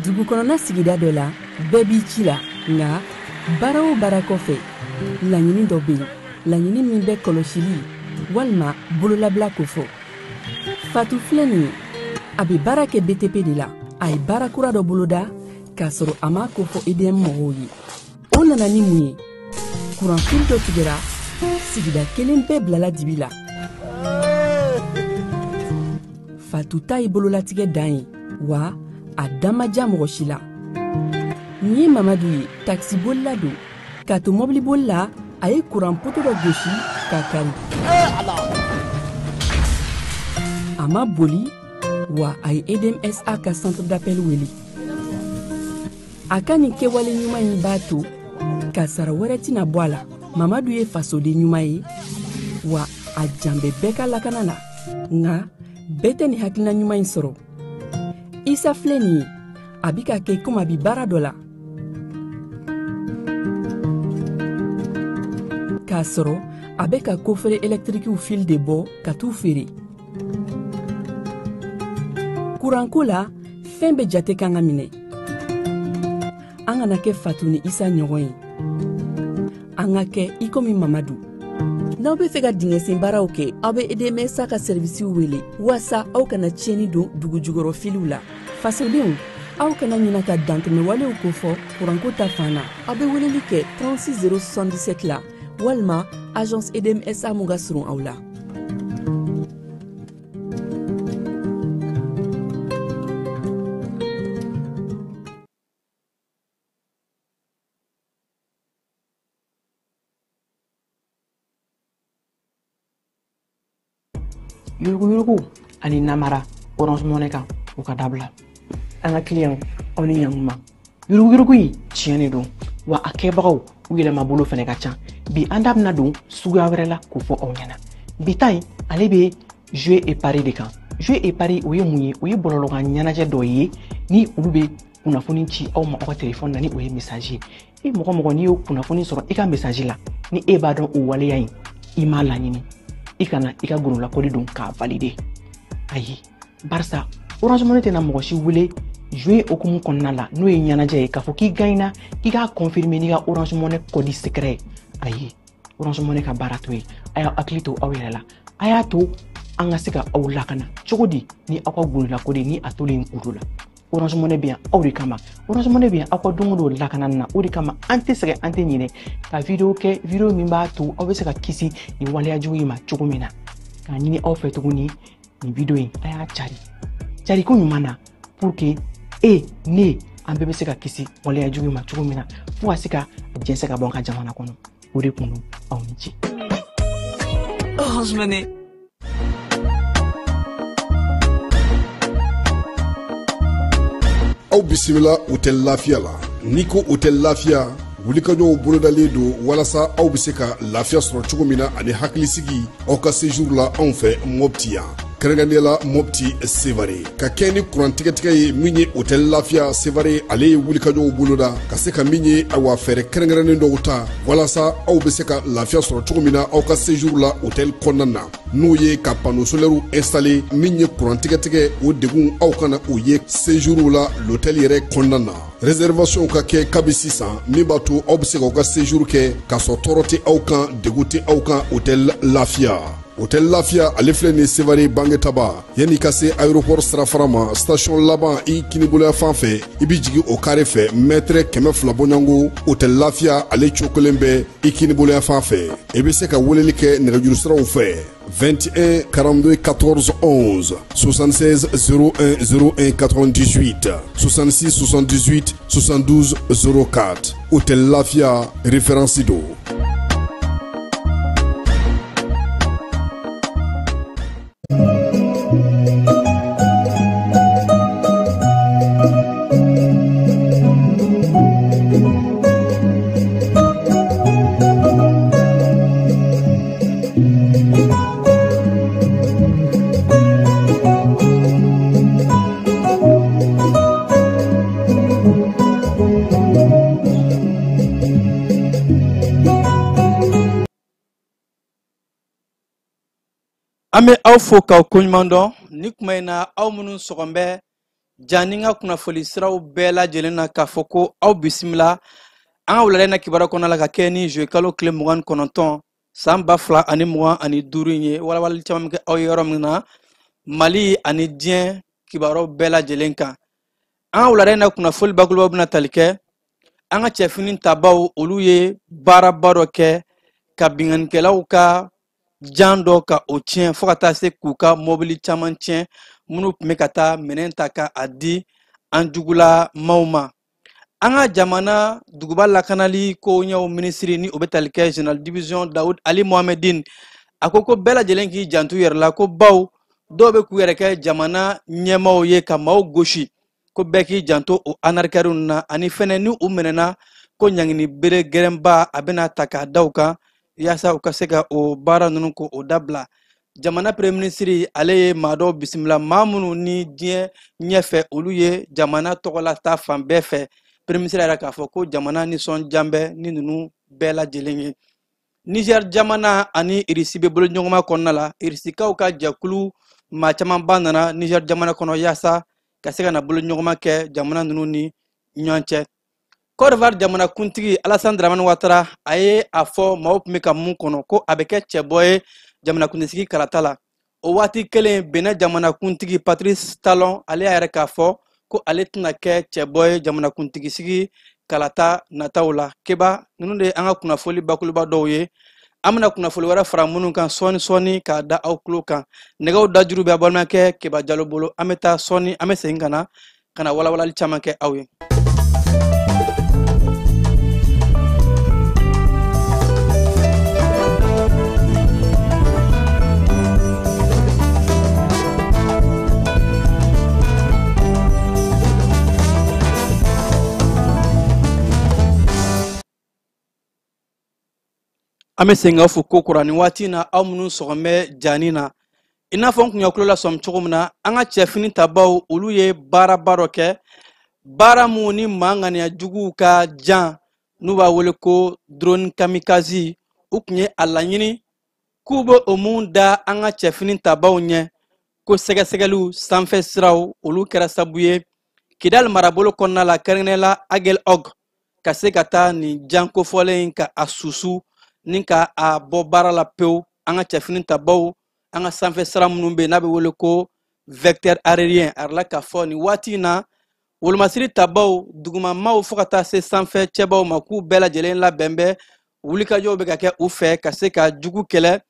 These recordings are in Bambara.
Dugu kɔnɔna sigida dɔ la, bɛɛ b'i ci la, nka baara o baara kɔfɛ, laɲini dɔ bɛ yen, laɲini min bɛ kɔlɔsili walima bololabila kofɔ. Fatu filɛ nin ye, a bɛ baara kɛ BTP de la. A ye baara kura dɔ boloda k'a sɔrɔ a m'a kofɔ EDM mɔgɔw ye. O nana ni mun ye? Kuranfili dɔ tigɛra, sigida kelen bɛɛ bilala dibi la. Fatu ta ye bololatigɛ dan ye, wa a da ma diya mɔgɔ si la. Nin ye Mamadu ye, takisibolila don. K'a to mɔbiliboli la, a ye kuran poto dɔ gosi k'a kari. A ma boli, wa a ye EDMSA ka centre d'appel wele. A ka nin kɛwale ɲuman in b'a to kasara wɛrɛ tɛna bɔ a la. Mamadu ye fasoden ɲuman ye, wa a jan bɛ bɛɛ ka lakana la. Nka bɛɛ tɛ nin hakilina ɲuman in sɔrɔ. Isa filɛ nin ye, a bɛ ka kɛ komi a bɛ baara dɔ la, k'a sɔrɔ a bɛ ka kofere ɛlɛtirikiw fil de bɔ ka t'u feere. Kuranko la, fɛn bɛɛ jate kan ka minɛ. An kana kɛ Fatu ni Isa ɲɔgɔn ye, an ka kɛ i komi Mamadu. N'aw bɛ fɛ ka dingɛsen baaraw kɛ, aw bɛ EDMSA ka sɛrivisiw wele waasa aw kana tiɲɛni don dugu jukɔrɔ filiw la. Fasodenw, aw kana ɲina ka dantɛmɛwalew kofɔ kuranko ta fan na. Aw bɛ weleli kɛ 36 077 la walima agence EDMSA mun ka surun aw la. Yuruguyurugu ani namara Orange Money kan, u ka dabila. An ka client, aw ni ɲankuma. Yuruguyurugu in tiɲɛ de don, wa a kɛbagaw u yɛlɛma bolo fɛnɛ ka ca. Bi an da bɛna don suguya wɛrɛ la k'o fɔ aw ɲɛna. Bi ta in, ale bɛ jeu et pari de kan. Jeu et pari, o ye mun ye? O ye bɔlɔlɔkan ɲɛnajɛ dɔ ye ni olu bɛ kunnafoni ci aw ma aw ka telefɔni na, ni o ye message ye. E mɔgɔ mɔgɔ, n'i y'o kunnafoni sɔrɔ i ka message la, ni e b'a dɔn o waleya in i m'a laɲini, i kana i ka gololakɔli don k'a valider. Ayi, barisa Orange Money tɛna mɔgɔ si wele jouer hokumu kɔnɔna la, n'o ye ɲɛnajɛ ye, k'a fɔ k'i gagnera, k'i k'a confirmer n'i ka Orange Money code secret ye. Ayi, Orange Money ka baara t'o ye. A y'aw hakili to aw yɛrɛ la, a y'a to an ka se ka aw lakana cogo di ni aw ka gololakɔli ni a tolen kulu la. Orange Money bɛ yan aw de kama. Orange Money bɛ yan aw ka don o don lakana na. O de kama an tɛ sɛgɛn, an tɛ ɲinɛ ka video kɛ, video min b'a to aw bɛ se ka kisi nin waleya jugu in ma cogo min na. K'a ɲini aw fɛ tuguni, nin video in, a y'a cari cari ko ɲuman na, pour que e ne an bɛɛ bɛ se ka kisi waleya jugu in ma cogo min na, fo ka se ka jɛnsɛn ka bɔ an ka jamana kɔnɔ. O de kun don. Aw ni ce. Orange Money. Aw bisimila Hôtel Lafiya la. N'i ko Hôtel Lafiya, wulikajɔw bolodalen don walasa aw bɛ se ka lafiya sɔrɔ cogo min na ani hakilisigi aw ka séjour la anw fɛ Mopti yan, kɛrɛnkɛrɛnnenya la Mopti Sevare. Ka kɛ ni kuran tigɛtigɛ ye min ye, Hôtel Lafiya Sevare, ale ye wulikajɔw boloda ka se ka min ye, awa, fɛɛrɛ kɛrɛnkɛrɛnnen dɔw ta walasa aw bɛ se ka lafiya sɔrɔ cogo min na aw ka séjour la hôtel kɔnɔna na, n'o ye ka panneau solaire installé. Min ye kuran tigɛtigɛ, o degun aw kana o ye séjour la l'hôtel yɛrɛ kɔnɔna na. Réservation ka kɛ kabi sisan, min b'a to aw bɛ se k'aw ka séjour kɛ k'a sɔrɔ tɔɔrɔ tɛ aw kan, degun tɛ aw kan. Hôtel Lafiya. Hôtel Lafia ale filɛ nin Sevare Bangetaba yanni ka se aéroport sirafara ma station laban i kiniboloya fan fɛ i bɛ jigin o carré fɛ mètre 200 bɔɲɔgɔnko Hôtel Lafia ale cokolen bɛ i kiniboloya fan fɛ i bɛ se ka weleli kɛ nɛgɛjuru siraw fɛ 21 42 14 11 76 01 01 98 66 78 72 04 Hôtel Lafia référence don. An bɛ aw fo k'aw koɲuman dɔn ni kuma in na aw minnu sɔgɔn bɛ ja ni n ka kunnafoni siraw bɛɛ lajɛlen na k'a fɔ ko aw bisimila an ka wulada in na kibaruya kɔnɔna la ka kɛ ni juillet kalo tile 29 san 2025 in ye walawalali caman bɛ kɛ aw ye yɔrɔ min na Mali ani diɲɛ kibaruyaw bɛɛ lajɛlen kan. An ka wulada in na kunnafoni bakurubaw bɛna tali kɛ an ka cɛfini tabaw olu ye baaraba dɔ kɛ ka binkannikɛlaw ka jan dɔ ka o tiɲɛ fo ka taa se k'u ka mɔbili caman tiɲɛ minnu tun bɛ ka taa minɛn ta ka a di an jugula maaw ma. An ka jamana duguba lakanali koɲɛw minisiri ni o bɛ tali kɛ général division Daoud Ali Mohamedine a ko ko bɛɛ lajɛlen k'i janto u yɛrɛ la ko baw dɔw bɛ k'u yɛrɛ kɛ jamana ɲɛmaaw ye ka maaw gosi ko bɛɛ k'i janto o anarikɛriw na ani fɛnɛ ni u minɛna ko ɲangini bere gɛrɛnba a bɛna ta k'a da u kan yaasa u ka se ka o baara ninnu ko o dabila. Jamana premier ministre ale ye maa dɔw bisimila maa minnu ni diɲɛ ɲɛfɛ olu ye jamana tɔgɔla ta fan bɛɛ fɛ. Premier ministre yɛrɛ k'a fɔ ko jamana nisɔndiya bɛ ni ninnu bɛɛ lajɛlen ye. Niger jamana ani Irisi bɛ boloɲɔgɔnma kɔnɔna la Irisikaw ka jɛkulu maa camanba nana Niger jamana kɔnɔ yaasa ka se ka na boloɲɔgɔnma kɛ jamana ninnu ni ɲɔgɔn cɛ. Côte d'Ivoire jamanakuntigi Alassane Dramane Ouattara a ye a fɔ maaw tun bɛ ka mun kɔnɔ ko a bɛ kɛ cɛbɔ ye jamanakuntigisigi kalata la. O waati kelen Benin jamanakuntigi Patrice Talon ale y'a yɛrɛ k'a fɔ ko ale tɛna kɛ cɛbɔ ye jamanakuntigisigi kalata nataw la. Keba ninnu de ye an ka kunnafoli bakuruba dɔw ye. An bɛna kunnafoli wɛrɛ fara minnu kan sɔɔni sɔɔni k'a da aw tulo kan. Nɛgɛw dajuru bɛ a balimakɛ Keba Jalo bolo. An bɛ taa sɔɔni an bɛ segin ka na walawalali caman kɛ aw ye. An bɛ segin k'aw fo kokura nin waati in na aw minnu sɔgɔn bɛ jani na i n'a fɔ n kun y'a tulo lasɔmi cogo min na an ka cɛfini tabaw olu ye baaraba dɔ kɛ baara mun ni maa ŋaniya juguw ka jan n'u b'a wele ko drone kamikaze u tun ye a laɲini k'u bɛ o mun da an ka cɛfini tabaw ɲɛ ko sɛgɛsɛgɛliw sanfɛ siraw olu kɛra sababu ye Kidal marabolo kɔnɔna la kɛrɛnkɛrɛnnenya la Aguelhok ka se ka taa nin jan kofɔlen in ka a susu ni ka a bɔ baara la pewu. An ka cɛfini tabaw an ka sanfɛ sira minnu bɛ yen n'a bɛ wele ko vecteur aérien a yɛrɛ k'a fɔ nin waati in na wolomasiri tabaw dugumamaw fo ka taa se sanfɛ cɛbaw ma k'u bɛɛ lajɛlen labɛn bɛ wulikajɔw bɛ ka kɛ u fɛ ka se ka jugu kɛlɛ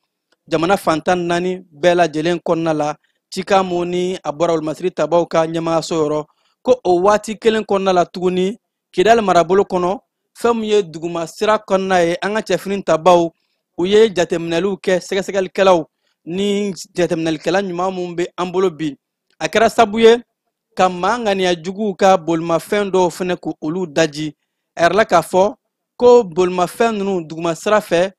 jamana fantan naani bɛɛ lajɛlen kɔnɔna la. Cikan mun ni a bɔra wolomasiri tabaw ka ɲɛmaayaso yɔrɔ ko o waati kelen kɔnɔna la tuguni Kidal marabolo kɔnɔ fɛn min ye duguma sira kɔnɔna ye an ka cɛfini tabaw u ye jateminɛliw kɛ sɛgɛsɛgɛlikɛlaw ni jateminɛlikɛla ɲuman minnu bɛ an bolo bi a kɛra sabu ye ka maa ŋaniya juguw ka bolimafɛn dɔw fɛnɛ k'olu daji. A yɛrɛ la k'a fɔ ko bolimafɛn ninnu duguma sira fɛ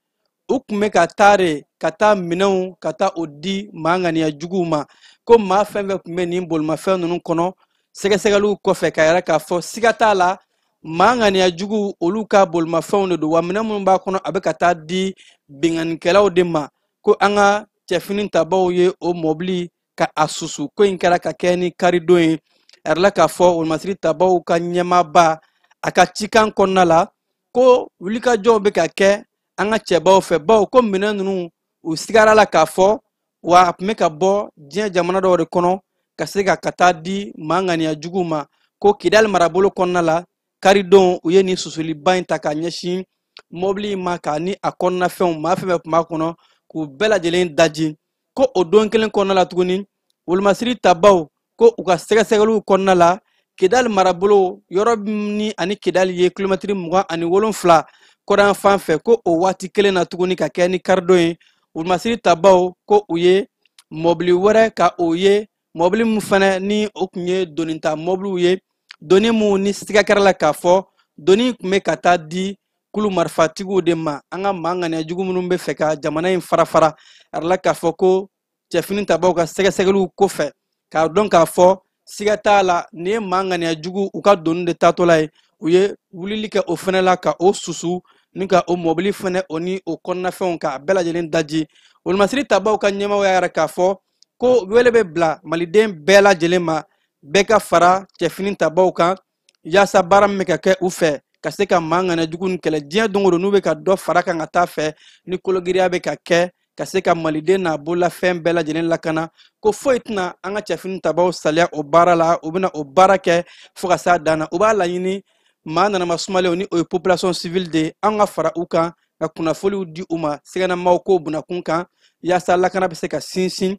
u tun bɛ ka taa de ka taa minɛnw ka taa o di maa ŋaniya juguw ma ko maa fɛn fɛn tun bɛ nin bolimafɛn ninnu kɔnɔ sɛgɛsɛgɛliw kɔfɛ ka yɛrɛ k'a fɔ siga t'a la maa ŋaniya juguw olu ka bolimafɛnw de don wa minɛn minnu b'a kɔnɔ a bɛ ka taa di binkannikɛlaw de ma ko an ka cɛfini tabaw ye o mɔbili ka a susu. Ko in kɛra ka kɛ ni karidon ye. A yɛrɛ la k'a fɔ wolomasiri tabaw ka ɲɛmaaba a ka cikan kɔnɔna la ko wulikajɔw bɛ ka kɛ an ka cɛbaw fɛ bawo ko minɛn ninnu U sigara la k'a fɔ wa a tun bɛ ka bɔ diɲɛ jamana dɔw de kɔnɔ ka se ka taa di maa ŋaniya juguw ma. Ko Kidali marabolo kɔnɔna la, karidon u ye nin susuliba in ta ka ɲɛsin mɔbili in ma k'a ni a kɔnɔnafɛnw, maa fɛn fɛn tun b'a kɔnɔ, k'u bɛɛ lajɛlen daji. Ko o don kelen kɔnɔna la tuguni, wolomasiri tabaw ko u ka sɛgɛsɛgɛliw kɔnɔna la, Kidali marabolo yɔrɔ ni ani Kidali ye kilomɛtiri 27 kɔrɔn fan fɛ, ko o waati kelen na tuguni ka kɛ ni karidon ye, wolomasiri tabaw ko u ye mɔbili wɛrɛ ka o ye, mɔbili min fana ni o tun ye donita mɔbiliw ye, doni mun ni siga kɛra la k'a fɔ doni tun bɛ ka taa di kulu marifatigiw de ma, an ka maa ŋaniya jugu minnu bɛ fɛ ka jamana in fara fara. A la k'a fɔ ko cɛfini tabaw ka sɛgɛsɛgɛliw kɔfɛ, k'a dɔn k'a fɔ siga t'a la nin ye maa ŋaniya jugu u ka doni de taatɔla ye, u ye wulili kɛ o fɛnɛ la ka o susu ni ka o mɔbili fɛnɛ o ni o kɔnɔnafɛnw k'a bɛɛ lajɛlen daji. Wolomasiri tabaw ka ɲɛmaaw y'a yira k'a fɔ ko wele bɛ bila maliden bɛɛ lajɛlen ma, bɛɛ ka fara cɛfini tabaw kan yaasa baara min bɛ ka kɛ u fɛ ka se ka maa ŋaniya jugu nin kɛlɛ. Diɲɛ don o don n'u bɛ ka dɔ fara kan ka taa fɛ ni kologiriya bɛ ka kɛ ka se ka maliden n'a bololafɛn bɛɛ lajɛlen lakana, ko foyi tɛna an ka cɛfini tabaw saliya o baara la, u bɛna o baara kɛ fo ka s'a dan na. U b'a laɲini maa nanama sumalenw ni o ye population civile de ye, an ka fara u kan ka kunnafoniw di u ma siganamaw ko bunakun kan yaasa lakana bɛ se ka sinsin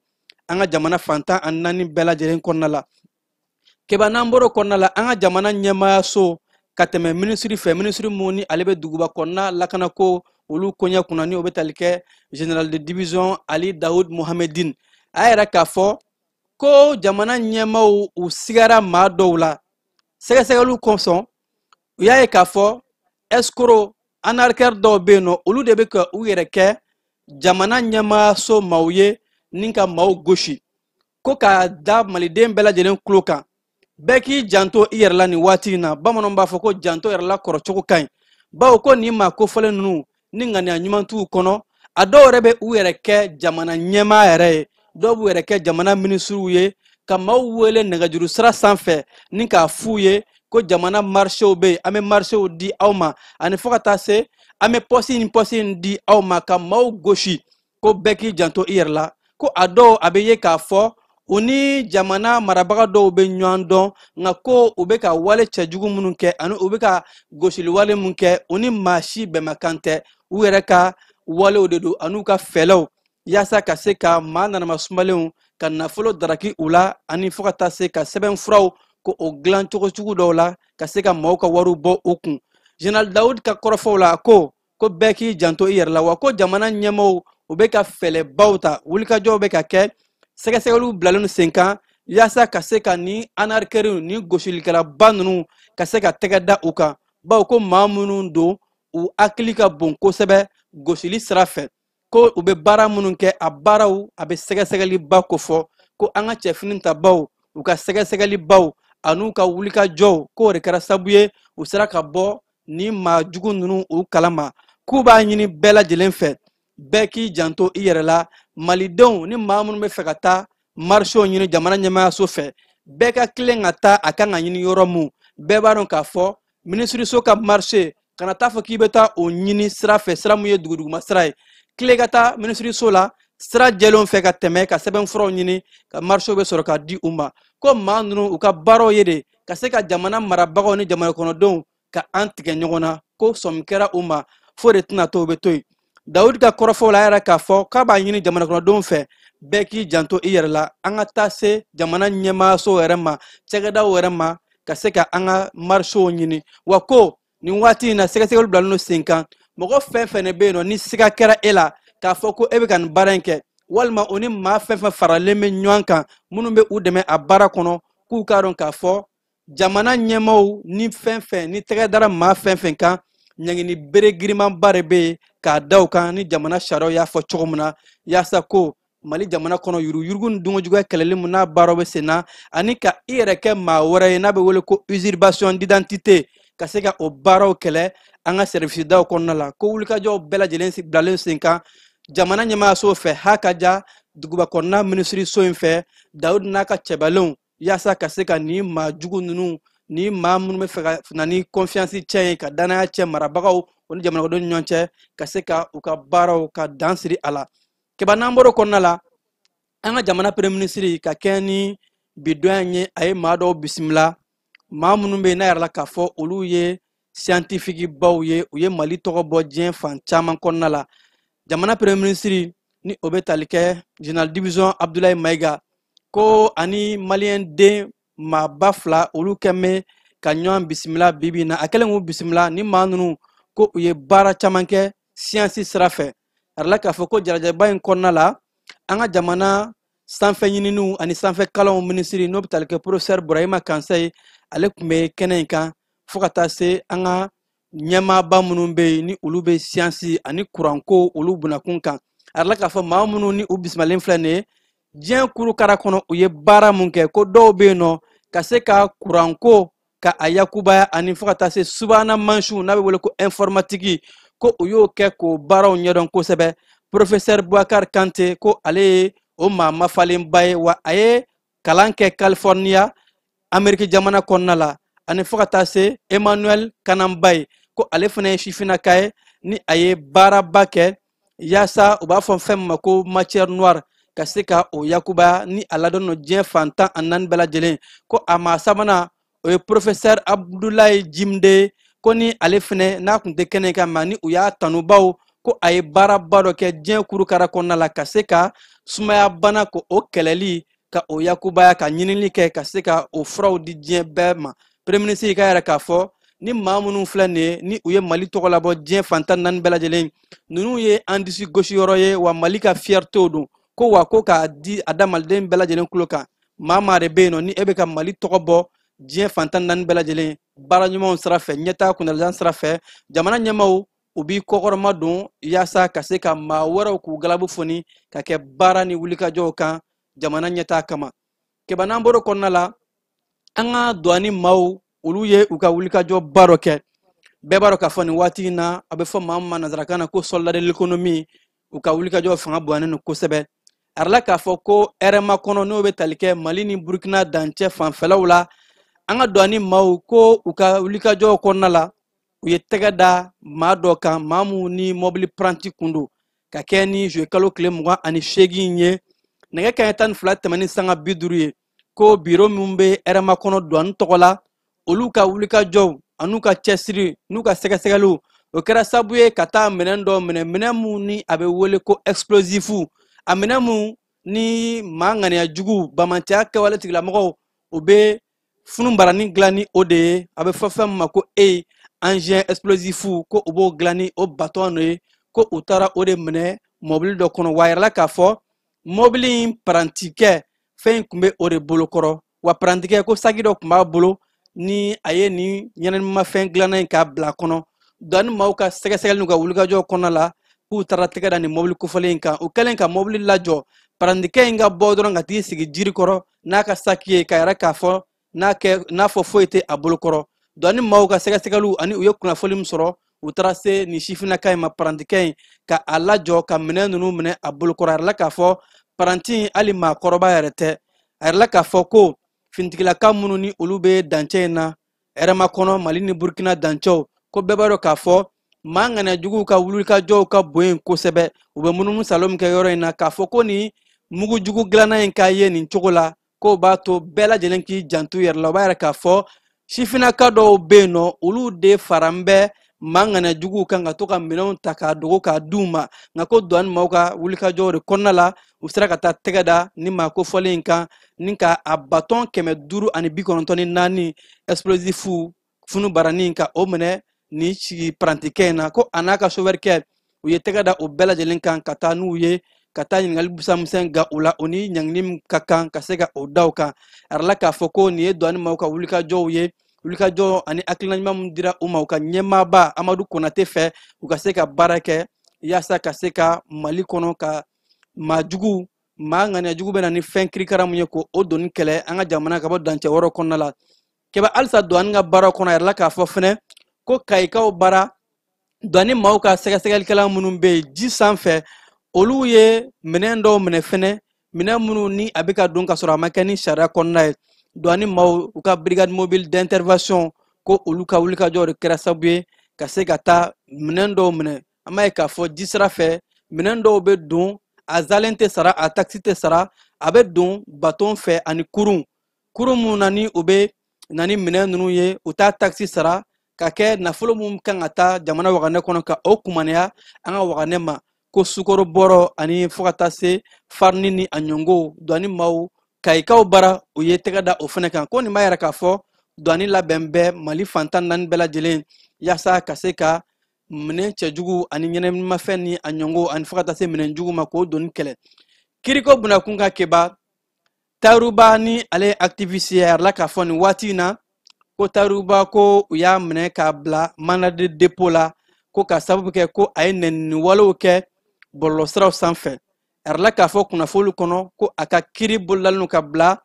an ka jamana fantan ani naani bɛɛ lajɛlen kɔnɔna la. Keba, n'an bɔr'o kɔnɔna la, an ka jamana ɲɛmaayaso ka tɛmɛ minisiri fɛ, minisiri mun ni ale bɛ duguba kɔnɔna lakanako olu koɲɛ kunna, ni o bɛ tali kɛ général de division Ali Daoud Mohamedine, a yɛrɛ k'a fɔ ko jamana ɲɛmaaw u sigara maa dɔw la sɛgɛsɛgɛliw kosɔn. U y'a ye k'a fɔ escroc arnaqueur dɔw bɛ yen nɔ, olu de bɛ ka u yɛrɛ kɛ jamana ɲɛmaayaso maaw ye ni ka maaw gosi. Ko k'a da maliden bɛɛ lajɛlen tulo kan, bɛɛ k'i janto i yɛrɛ la nin waati in na. Bamananw b'a fɔ ko janto yɛrɛ la kɔrɔcogo ka ɲi, bawo ko nin maa kofɔlen ninnu ni ŋaniya ɲuman t'u kɔnɔ, a dɔw yɛrɛ bɛ u yɛrɛ kɛ jamana ɲɛmaa yɛrɛ ye, dɔw b'u yɛrɛ kɛ jamana minisiriw ye, ka maaw wele nɛgɛjuru sira sanfɛ ni k'a f'u ye ko jamana marchéw bɛ yen, an bɛ marchéw di aw ma, ani fo ka taa se an bɛ pɔsi ni pɔsi in di aw ma, ka maaw gosi. Ko bɛɛ k'i janto i yɛrɛ la. Ko a dɔw a bɛ ye k'a fɔ u ni jamana marabaga dɔw bɛ ɲɔgɔn dɔn, nka ko u bɛ ka wale cɛjugu minnu kɛ ani u bɛ ka gosili wale min kɛ, u ni maa si bɛnmakan tɛ, u yɛrɛ ka walew de don an'u ka fɛlɛw yaasa ka se ka maa nanama sumalenw ka nafolo daraki u la, ani fo ka taa se ka sɛbɛnfuraw ko o dilan cogo sugu dɔw la ka se ka maaw ka wariw bɔ u kun. Général Daoud ka kɔrɔfɔw la, ko bɛɛ k'i janto i yɛrɛ la, wa ko jamana ɲɛmaaw u bɛ ka fɛɛrɛbaw ta, wulikajɔw bɛ ka kɛ, sɛgɛsɛgɛliw bilalen sen kan yaasa ka se ka ni arnaqueurs ni gosilikɛlaba ninnu ka se ka tɛgɛ da u kan, bawo ko maa minnu don u hakili ka bon kosɛbɛ gosili sira fɛ, ko u bɛ baara minnu kɛ a baaraw a bɛ sɛgɛsɛgɛliba kofɔ. Ko an ka cɛfini tabaw u ka sɛgɛsɛgɛlibaw an'u ka wulikajɔw, k'o de kɛra sababu ye u sera ka bɔ ni maa jugu ninnu u kalama. K'u b'a ɲini bɛɛ lajɛlen fɛ, bɛɛ k'i janto i yɛrɛ la. Malidenw ni maa minnu bɛ fɛ ka taa marchéw ɲini jamana ɲɛmaayaso fɛ, bɛɛ ka tilen ka taa a kan ka ɲini yɔrɔ mun. Bɛɛ b'a dɔn k'a fɔ minisiriso ka marché, kana taa fɔ k'i bɛ taa o ɲini sira fɛ, sira mun ye duguduguma sira ye. Tilen ka taa minisiriso la sira jɛlenw fɛ ka tɛmɛ ka sɛbɛnfuraw ɲini ka marchéw bɛ sɔrɔ ka di u ma. Ko maa ninnu u ka baaraw ye de ka se ka jamana marabagaw ni jamana kɔnɔdenw ka an tigɛ ɲɔgɔn na, ko sɔmi kɛra u ma fo de tɛna to u bɛ to yen. Dawudi ka kɔrɔfɔw la, a yɛrɛ k'a fɔ k'a b'a ɲini jamana kɔnɔdenw fɛ, bɛɛ k'i janto i yɛrɛ la, an ka taa se jamana ɲɛmaayaso yɛrɛ ma, cakɛdaw yɛrɛ ma, ka se ka an ka marchéw ɲini. Wa ko nin waati in na sɛgɛsɛgɛli bilalen don sen kan, mɔgɔ fɛn fɛn bɛ yen nɔ ni siga kɛra e la k'a fɔ ko e bɛ ka nin baara in kɛ, walima o ni maa fɛn fɛn faralen bɛ ɲɔgɔn kan minnu bɛ u dɛmɛ a baara kɔnɔ, k'u k'a dɔn k'a fɔ jamana ɲɛmaaw ni fɛn fɛn ni tɛgɛ dara maa fɛn fɛn kan, ɲangini bere girimanba de bɛ yen k'a da u kan ni jamana sariyaw y'a fɔ cogo min na, yaasa ko Mali jamana kɔnɔ yuruguyurugu ni dunkojuguya kɛlɛli mun n'a baaraw bɛ sen na, ani ka i yɛrɛ kɛ maa wɛrɛ ye n'a bɛ wele ko usurpation d'identité, ka se ka o baaraw kɛlɛ an ka service daw kɔnɔna la. Ko wulikajɔw bɛɛ lajɛlen bilalen sen kan jamana ɲɛmaayaso fɛ, ha ka ja duguba kɔnɔna minisiriso in fɛ, Dawudi n'a ka cɛbalenw, yaasa ka se ka nin maa jugu ninnu ni maa minnu bɛ fɛ ka na ni confiance tiɲɛ ye, ka danaya tiɲɛ marabagaw o ni jamanadenw ni ɲɔgɔn cɛ, ka se ka u ka baaraw ka dan siri a la. Kɛba, n'an bɔr'o kɔnɔna la, an ka jamana premier ministre, ka kɛ ni bi donya ye, a ye maa dɔw bisimila, maa minnu bɛ yen n'a yɛrɛ la k'a fɔ olu ye scientifique baw ye, u ye Mali tɔgɔ bɔ diɲɛ fan caman kɔnɔna la. Jamana premier ministre, ni o bɛ tali kɛ général division Abdoulaye Maïga, ko ani maliyɛn den maaba fila, olu kɛn bɛ ka ɲɔgɔn bisimila bi bi in na. A kɛlen k'u bisimila, ni maa ninnu ko u ye baara caman kɛ siyansi sira fɛ. A yɛrɛ k'a fɔ ko jalajɛba in kɔnɔna la, an ka jamana sanfɛ ɲininiw ani sanfɛ kalanw minisiri, n'o bɛ tali kɛ professeur Burahima Kansa ye, ale tun bɛ kɛnɛ in kan, fo ka taa se an ka ɲɛmaaba minnu bɛ yen ni olu bɛ siyansi ani kuranko olu bunakun kan. A yɛrɛ k'a fɔ maa minnu ni u bisimilalen filɛ nin ye, diɲɛ kurukara kɔnɔ, u ye baara mun kɛ, ko dɔw bɛ yen nɔ ka se ka kuranko ka a yakubaya, ani fo ka taa se subahana mansiw n'a bɛ wele ko informatique, ko u y'o kɛ k'o baaraw ɲɛdɔn kosɛbɛ. Professeur Boubacar Kante, ko ale ye o maa mafalenba ye, wa a ye kalan kɛ California, Ameriki jamana kɔnɔna la, ani fo ka taa se Emmanuel Kananba ye, ko ale fana ye sifinnaka ye ni a ye baaraba kɛ yaasa u b'a fɔ fɛn min ma ko matière noire, ka se ka o yakubaya ni a ladɔn nɔ diɲɛ fan 14 bɛɛ lajɛlen. Ko a maa sabanan, o ye professeur Abdoulaye Jimde, ko ni ale fɛnɛ n'a tun tɛ kɛnɛ kan ma, ni u y'a tanubaw, ko a ye baaraba dɔ kɛ diɲɛ kurukara kɔnɔna la ka se ka sumaya bana ko o kɛlɛli ka o yakubaya, ka ɲinili kɛ ka se ka o furaw di diɲɛ bɛɛ ma. Premier ministre ka yɛrɛ k'a fɔ ni maa minnu filɛ nin ye, ni u ye Mali tɔgɔ labɔ diɲɛ fan 14 bɛɛ lajɛlen, ninnu ye an disi gosiyɔrɔ ye, wa Mali ka fierté don. Ko wa ko k'a di a da maliden bɛɛ lajɛlen tulo kan, maa maa de bɛ yen nɔ ni e bɛ ka Mali tɔgɔ bɔ diɲɛ fan 14 bɛɛ lajɛlen baara ɲumanw sira fɛ, ɲɛtaa kunnalijan sira fɛ, jamana ɲɛmaaw u b'i kɔkɔrɔma don yaasa ka se ka maa wɛrɛw k'u galabu foni ka kɛ baara ni wulikajɔw kan jamana ɲɛtaa kama. Kɛba, n'an bɔr'o kɔnɔna la, an ka douane maaw, olu ye u ka wulikajɔ ba dɔ kɛ. Bɛɛ b'a dɔn k'a fɔ nin waati in na, a bɛ fɔ maa min ma nanzarakan na ko soldat de l'économie, u ka wulikajɔ fanga bonyanen don kosɛbɛ. A yɛrɛ k'a fɔ ko rma kɔnɔ, n'o bɛ tali kɛ Mali ni Burukina dancɛ fanfɛlaw la, an ka douane maaw ko u ka wulikajɔw kɔnɔna la, u ye tɛgɛ da maa dɔ kan, maa mun ni mɔbili paranti kun don. Ka kɛ ni juillet kalo tile 28 ye, nɛgɛ kanɲɛ 12 tɛmɛni sanga 50 ye, ko biro min bɛ rma kɔnɔ douane tɔgɔ la, olu ka wulikajɔw an'u ka cɛsiri n'u ka sɛgɛsɛgɛliw, o kɛra sababu ye ka taa minɛn dɔ minɛ, minɛn mun ni a bɛ wele ko explosif, a minɛn mun ni maa ŋaniya jugu bamantɛya kɛwale tigilamɔgɔw, u bɛ funubaranin dilan ni o de ye, a bɛ fɔ fɛn min ma ko e engin explosif, ko u b'o dilan ni o baton de ye. Ko u taara o de minɛ mɔbili dɔ kɔnɔ, wa a yɛrɛ la k'a fɔ mɔbili in parantikɛ fɛn in tun bɛ o de bolo kɔrɔ, wa parantikɛ ko saki dɔ tun b'a bolo ni a ye nin ɲɛnɛmafɛn dilanna in k'a bila kɔnɔ. Douane maaw ka sɛgɛsɛgɛli n'u ka wulikajɔw kɔnɔna la, k'u taara tɛgɛ da nin mɔbili kofɔlen in kan. U kɛlen ka mɔbili lajɔ, parantikɛ in ka bɔ dɔrɔn ka t'i sigi jiri kɔrɔ n'a ka saki ye, ka yɛrɛ k'a fɔ n'a kɛ n'a fɔ foyi tɛ a bolo kɔrɔ. Douane maaw ka sɛgɛsɛgɛliw ani u ye kunnafoni min sɔrɔ, u taara se nin sifinnaka in ma, parantikɛ in, ka a lajɔ ka minɛn ninnu minɛ a bolo kɔrɔ. A yɛrɛ la k'a fɔ paranti in, hali maakɔrɔba yɛrɛ tɛ. A yɛrɛ la k'a fɔ ko finitigilaka minnu ni olu bɛ dancɛ in na hɛrɛma kɔnɔ, Mali ni Burukina dancɛw, ko bɛɛ b'a dɔn k'a fɔ maa ŋaniyajuguw ka wulikajɔw ka bon yen kosɛbɛ, u bɛ munumunu salo min kɛ yɔrɔ in na. K'a fɔ ko nin mugujugu dilanna in k'a ye nin cogo la, k'o b'a to bɛɛ lajɛlen k'i janto i yɛrɛ la. O b'a yira k'a fɔ sifinnaka dɔw bɛ yen nɔ, olu de faran bɛ maa ŋaniyajuguw kan ka to ka minɛnw ta k'a dogo k'a d'u ma. Nka ko douane maaw ka wulikajɔw de kɔnɔna la, u sera ka taa tɛgɛ da ni maa kofɔlen in kan, ni ka a batɔn 594 explosif funu baranin ka o minɛ ni sigi parantikɛ in na. Ko a n'a ka sofɛrikɛ, u ye tɛgɛ da o bɛɛ lajɛlen kan ka taa n'u ye ka taa ɲininkali busamisɛn ga u la, o ni ɲangili min ka kan ka se ka o da u kan. A yɛrɛ la k'a fɔ ko nin ye douane maaw ka wulikajɔw ye, wulikajɔ ani hakilina ɲuman min dira u ma u ka ɲɛmaaba Amadu Konate fɛ, u ka se ka baara kɛ yaasa ka se ka Mali kɔnɔ ka maa jugu, maa ŋaniya jugu bɛ na ni fɛn kirikara mun ye, ko o doni kɛlɛ an ka jamana ka bɔ dancɛ wɔɔrɔ kɔnɔna la. Kɛbɛ, halisa douane ka baara kɔnɔ, a yɛrɛ la k'a fɔ fɛnɛ ko kayikaw baara, douane maaw ka sɛgɛsɛgɛlikɛla minnu bɛ yen ji sanfɛ, olu ye minɛn dɔw minɛ fɛnɛ, minɛn minnu ni a bɛ ka don ka sɔrɔ a ma kɛ ni sariya kɔnɔna ye. Douane maaw, u ka brigade mobile d'intervention, ko olu ka wulikajɔ de kɛra sababu ye ka se ka taa minɛn dɔw minɛ. An b'a ye k'a fɔ ji sira fɛ, minɛn dɔw bɛ don A zalen tɛ sara, a takisi tɛ sara. A bɛ don baton fɛ ani kurun, kurun mun na ni u bɛ na ni minɛn ninnu ye, u t'a takisi sara, ka kɛ nafolo mun kan ka taa jamana waganɛ kɔnɔ ka o kumaniya an ka waganɛ ma, ko sukaro bɔrɔ ani fo ka taa se farini ni a ɲɔngo. Douane maaw Kayikaw bara, u ye tɛgɛ da o fɛnɛ kan, ko nin b'a yira k'a fɔ douane labɛn bɛ Mali fan 14 bɛɛ lajɛlen, yaasa ka se ka minɛn cɛjugu ani ɲɛnɛmafɛn ni a ɲɔngo ani fo ka taa se minɛn jugu ma, k'o doni kɛlɛ. Kiriko bunakun ka keba, Taruba ni ale ye activiste ye, a yɛrɛ la k'a fɔ nin waati in na ko Taruba, ko u y'a minɛ k'a bila mandat de dépôt la, ko ka sababu kɛ ko a ye nɛnini walew kɛ bɔlɔlɔsiraw sanfɛ. A yɛrɛ la k'a fɔ kunnafoniw kɔnɔ ko a ka kiri bololalen ka bila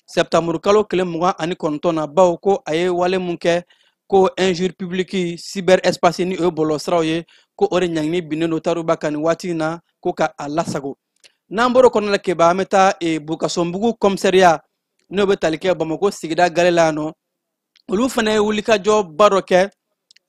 sɛptanburu kalo tile 29 na, bawo ko a ye wale mun kɛ, ko injure publique cyber espace, ni o ye bɔlɔlɔsiraw ye, ko o de ɲangini binnen don Taruba kan nin waati in na, ko ka a lasago. N'an bɔr'o kɔnɔna la keba, an bɛ taa Bukasɔnbugu commissariat, n'o bɛ tali kɛ Bamako sigida gale la yan nɔ. Olu fana ye wulikajɔba dɔ kɛ.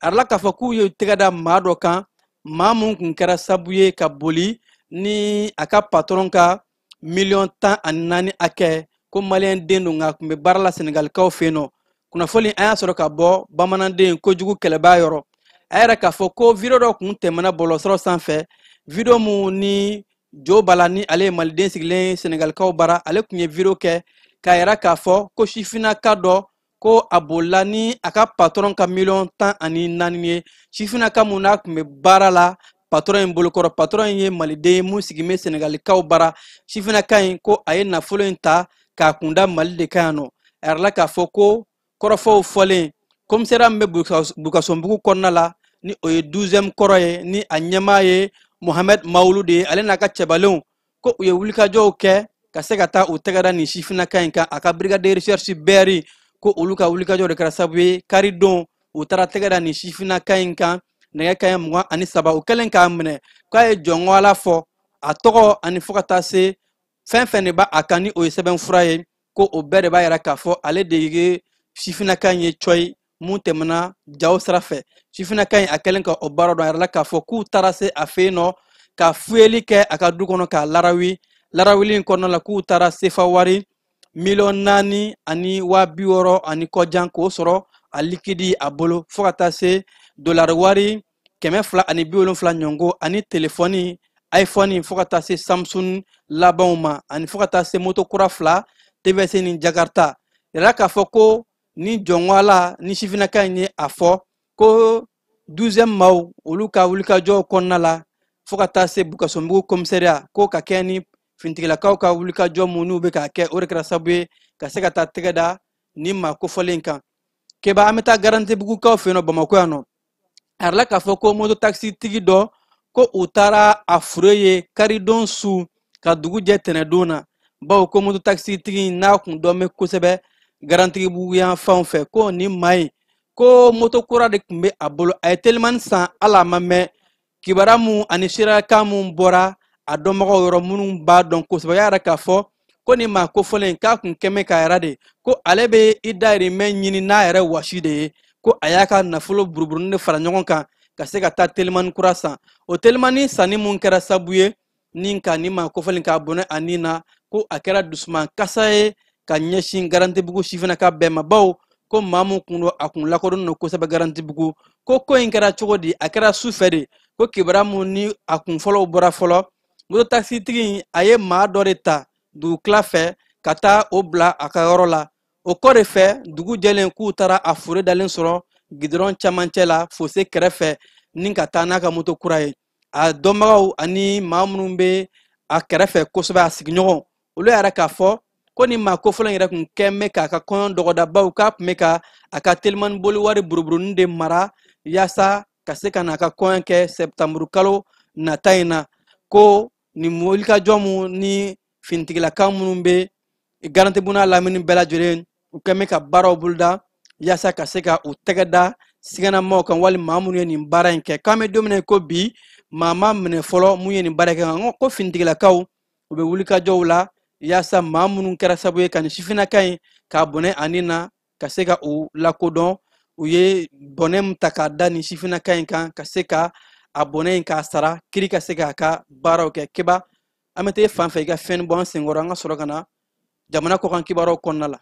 A la k'a fɔ k'u ye tɛgɛ da maa dɔ kan, maa mun kun kɛra sababu ye ka boli ni a ka patɔrɔn ka miliyɔn 14 hakɛ, ko maliyɛn den don, nka a tun bɛ baara la Senegalikaw fɛ yen nɔ. Kunnafoni an y'a sɔrɔ ka bɔ bamananden kojugu kɛlɛbaa yɔrɔ. A yɛrɛ k'a fɔ ko video dɔ kun tɛmɛna bɔlɔlɔsiraw sanfɛ, video mun ni Jo Bala, ni ale ye maliden sigilen Senegalikaw bara, ale tun ye video kɛ k'a yira k'a fɔ ko sifinnaka dɔ, ko a bolila ni a ka patɔrɔn ka miliyɔn 14 ye. Sifinnaka mun n'a tun bɛ baara la patɔrɔn in bolokɔrɔ, patɔrɔn in ye maliden ye mun sigilen bɛ Senegalikaw bara. Sifinnaka in, ko a ye nafolo in ta k'a kunda Mali de kan yan nɔ. A yɛrɛ k'a fɔ ko kɔrɔfɔw fɔlen, commissariat min bɛ Bukasɔnbugu kɔnɔna la, ni o ye 12e kɔrɔ ye, ni a ɲɛmaa ye Mohamed Mawulu de ye, ale n'a ka cɛbalenw, ko u ye wulikajɔw kɛ ka se ka taa u tɛgɛ da nin sifinnaka in kan. A ka brigade de recherche BRI, ko olu ka wulikajɔ de kɛra sababu ye, karidon u taara tɛgɛ da nin sifinnaka in kan nɛgɛ kanɲɛ 23. U kɛlen k'a minɛ, k'a ye jɔnko Ala fɔ a tɔgɔ ani fo ka taa se fɛn fɛn de b'a kan, ni o ye sɛbɛnfura ye, ko o bɛɛ de b'a yira k'a fɔ ale de ye sifinnaka in ye cɔyi mun tɛmɛna jaw sira fɛ. Sifinnaka in, a kɛlen ka o baara dɔn, a yɛrɛ la k'a fɔ k'u taara se a fɛ yen nɔ ka fuyeli kɛ a ka du kɔnɔ k'a larawi. Larawuli in kɔnɔna la, k'u taara sefa wari miliyɔn 4 ani waa 60 ani kɔjan k'o sɔrɔ a liquide a bolo, fo ka taa se dolari wari 270 ɲɔngo, ani telefɔni iPhone, fo ka taa se Samsung labanw ma, ani fo ka taa se moto kura fila, TVS ni Jakarta. Yɛrɛ k'a fɔ ko ni jɔnwala ni sifinnaka in ye a fɔ ko 12e maaw, olu ka wulikajɔw kɔnɔna la, fo ka taa se Bukasɔnbugu commissariat, ko ka kɛ ni finitigilakaw ka wulikajɔ mun n'u bɛ k'a kɛ, o de kɛra sababu ye ka se ka taa tɛgɛ da ni maa kofɔlen kan. Keba, an bɛ taa Garantibugukaw fɛ yen nɔ Bamakɔ yan nɔ. A yɛrɛ la k'a fɔ ko moto taxi tigi dɔ, ko u taara a fure ye karidon su ka dugu jɛ tɛnɛdon na, bawo ko moto taxi tigi n'a kun dɔn bɛ kosɛbɛ Garantigibugu yan fanw fɛ, ko nin maa in, ko moto kura de tun bɛ a bolo, a ye telimani san, hali a ma mɛn. Kibaruya mun ani seereyakan mun bɔra a dɔnbagaw yɔrɔ minnu b'a dɔn kosɛbɛ, y'a yɛrɛ k'a fɔ ko nin maa kofɔlen, k'a kun kɛmɛ k'a yɛrɛ de ko ale bɛ i dayirimɛ ɲini n'a yɛrɛ wasi de ye, ko a y'a ka nafolo buruburunin de fara ɲɔgɔn kan ka se ka taa telimani kura san. O telimani sanni mun kɛra sababu ye ni ka nin maa kofɔlen k'a bɔnɛ a nin na, ko a kɛra dusuman kasa ye ka ɲɛsin Garantibugu sifinnaka bɛɛ ma, bawo ko maa mun kun don, a kun lakodɔnnen don kosɛbɛ Garantibugu. Ko ko in kɛra cogo di? A kɛra su fɛ de. Ko kibaruya mun ni a kun fɔlɔw bɔra fɔlɔ, moto taxitigi in, a ye maa dɔ de ta dugukila fɛ ka taa o bila a ka yɔrɔ la. O kɔ de fɛ, dugu jɛlen, k'u taara a fure dalen sɔrɔ gidɔrɔn camancɛ la, fose kɛrɛfɛ, ni ka taa n'a ka moto kura ye. A dɔnbagaw ani maa minnu bɛ a kɛrɛfɛ kosɛbɛ, a sigiɲɔgɔn, olu yɛrɛ k'a fɔ ko ni maa kofɔlen yɛrɛ kun kɛn bɛ k'a ka kɔɲɔ dɔgɔda, bawo k'a tun bɛ ka a ka telimani boli wari buruburunin de mara yaasa ka se ka n'a ka kɔɲɔ kɛ sɛptanburu kalo nata in na. Ko nin wulikajɔ mun ni finitigilaka minnu bɛ Garantibuna lamini bɛɛ lajɛlen, u kɛn bɛ ka baaraw boloda yaasa ka se ka u tɛgɛ da siganamaw kan, wali maa minnu ye nin baara in kɛ. K'an bɛ don min na ko bi, maa ma minɛ fɔlɔ mun ye nin baara kɛ. Nka ko finitigilakaw, u bɛ wulikajɔw la yaasa maa minnu kɛra sababu ye ka nin sifinnaka in k'a bɔnɛ ani na, ka se ka u lakodɔn, u ye bɔnɛ min ta k'a da nin sifinnaka in kan, ka se ka a bɔnɛ in k'a sara, kiri ka se k'a ka baaraw kɛ. Keba, An bɛ taa e fan fɛ, i ka fɛn bɔ an senkɔrɔ, an ka sɔrɔ ka na jamana kɔkan kibaruyaw kɔnɔna la.